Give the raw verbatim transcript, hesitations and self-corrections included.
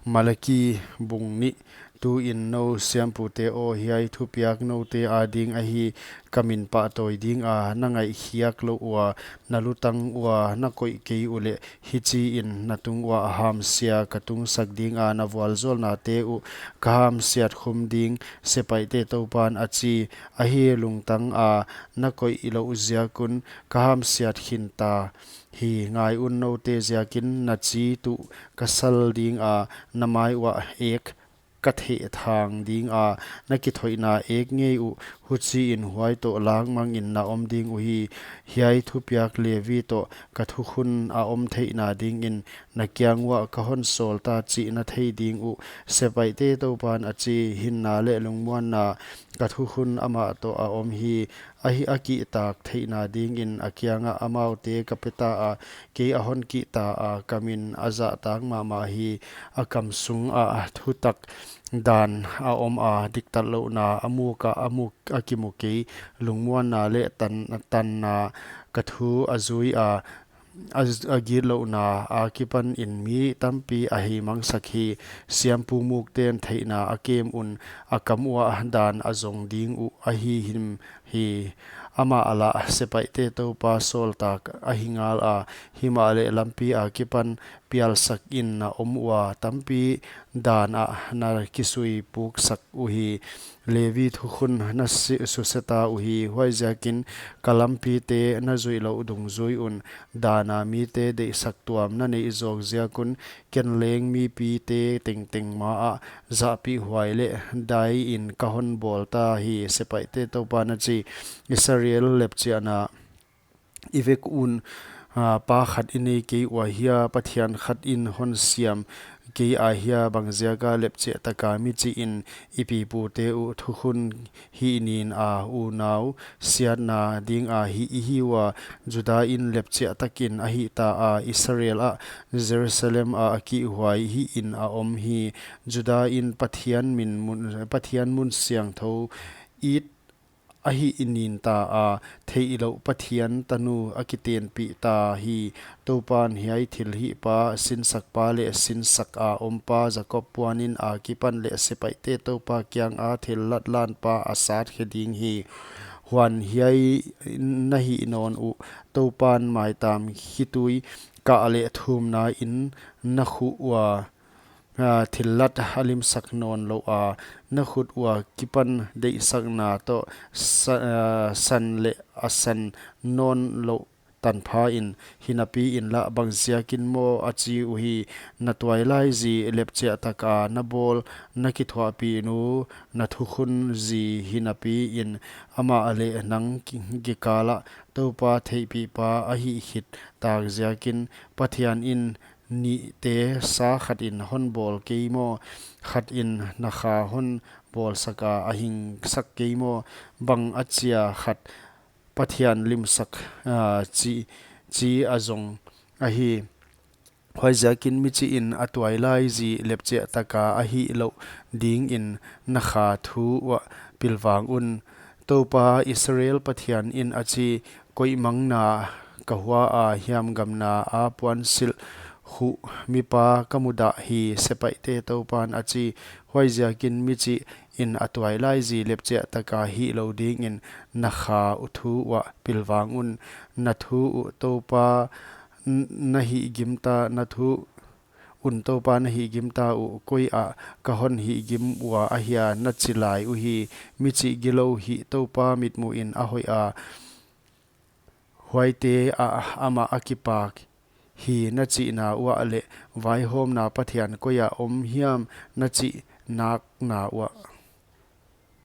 Malaki bung nih. Tuin nou siampute aw, hiai thupiak noute ading ahi, ka min pahtawi dinga na ngaihkhiak louh ua, na lutang ua na koih kei uleh, hichiin na tung uah hamsia ka tungsak dinga, na vualzawlnate uh ka hamsiat khum ding, Sepaihte Toupan a chi. Ahi, lungtanga na koih louh ziak un ka hamsiat khinta hi. Ngai un, noute ziakin na chi tuh ka sal dinga, na mai uah ek ka thehthang dinga, na kithoihna ek ngei uh, huchiin huai toh lak mangin na om ding uhi. Hiai thupiak Levi toh ka thukhun a om theihna dingin na kiang uah ka hon sawlta chih na thei ding uh, Sepaihte Toupan a chi. Hinna leh lungmuanna ka thukhun amah toh a om hi. Ahi, a kihtak theihna dingin a kiangah amaute ka peta a, kei a hon kihta a, ka min a zahtak mahmah hi. A kam sungah thutak dan a om a, diktatlouhna a muk a, a muk a kimu kei, lungmuanna leh tan, tanna ka thu a zui a, a, a gitlouhna akipanin mi tampi a heimangsak hi. Siampu mukten theihna a kem un, a kam uah dan a zong ding uh ahi him hi. Amah lah Sepaihte Toupa sawltak ahi ngala, himahleh lampi akipan pialsakin na om ua, tampi danah na kisui puksak uhi. Levi thukhun na si-, suseta uhi. Huaiziakin ka lampite na zuih louh dungzui un, dana mite deihsak tuam na neih zawk ziak un, ken leng mipite tengteng maah zahpihhuai leh daiin ka hon bawlta hi, Sepaihte Toupan a chi. Israel lepchiahna i vek un, a, pa khat i nei kei ua hia, Pathian khat in hon siam kei a hia, bangziaka lepchiahtaka michihin i pipute uh thukhun hih nina unau siatna dinga hih i hi ua? Juda in lepchiahtakin a hihta a, Israel ah, Jerusalem ah a kihhuai hihin a om hi. Juda in Pathian min mun, Pathian mun siangthou it ahih nina a, theihlouh Pathian tanu a kitenpihta hi. Toupan hiai thilhihpa, sinsakpa leh sinsak a ompa Jakob puanin akipan leh Sepaihte Toupa kianga thillat lanpa a sat khe ding hi. Huan hiai na hih nawn uh, Toupan maitam khitui kah leh thumna in na khuh ua, a, thillat a limsak nawn louh a, na khut ua kipan deihsakna toh sa-, a, san leh a san nawn louh tanphain, hinapiin lah bangziakin maw a chi uhi, na tuailai zi lepchiahtaka na bawl, na kithuahpihnu, na thukhun zi hinapiin, amah leh nang ki-, kikalah Toupa theihpihpa a hih khit tak ziakin, Pathian in nihte sa khatin hon bawl kei maw, khatin na kha hon bawlsaka a hingsak kei maw, bang a chia khat Pathian limsak, a, chi, chi a zong ahi. Huaiziakin michihin a tuailai zi lepchiahtaka a hih louh dingin na kha thu uah pilvang un. Toupa Israel Pathian in a chi, koihmangna ka hua a, hiamgamna a puansilh khuh mipa ka mudah hi, Sepaihte Toupan a chi. Huaiziakin michihin a tuailai zi lepchiahtaka hih lou dingin na kha uh thu uah pilvang un. Na thu uh Toupa n-, na hihgimta, na thu un Toupa na hihgimta uh, koi ah ka hon hihgim ua ahia, na chi lai uhi. Michih gilou hih Toupa mitmuhin a hoih a, huaite ah amah a kipak hi, na chihna uah leh, vaihawmna Pathian koi ah om hiam, na chih nakna uah.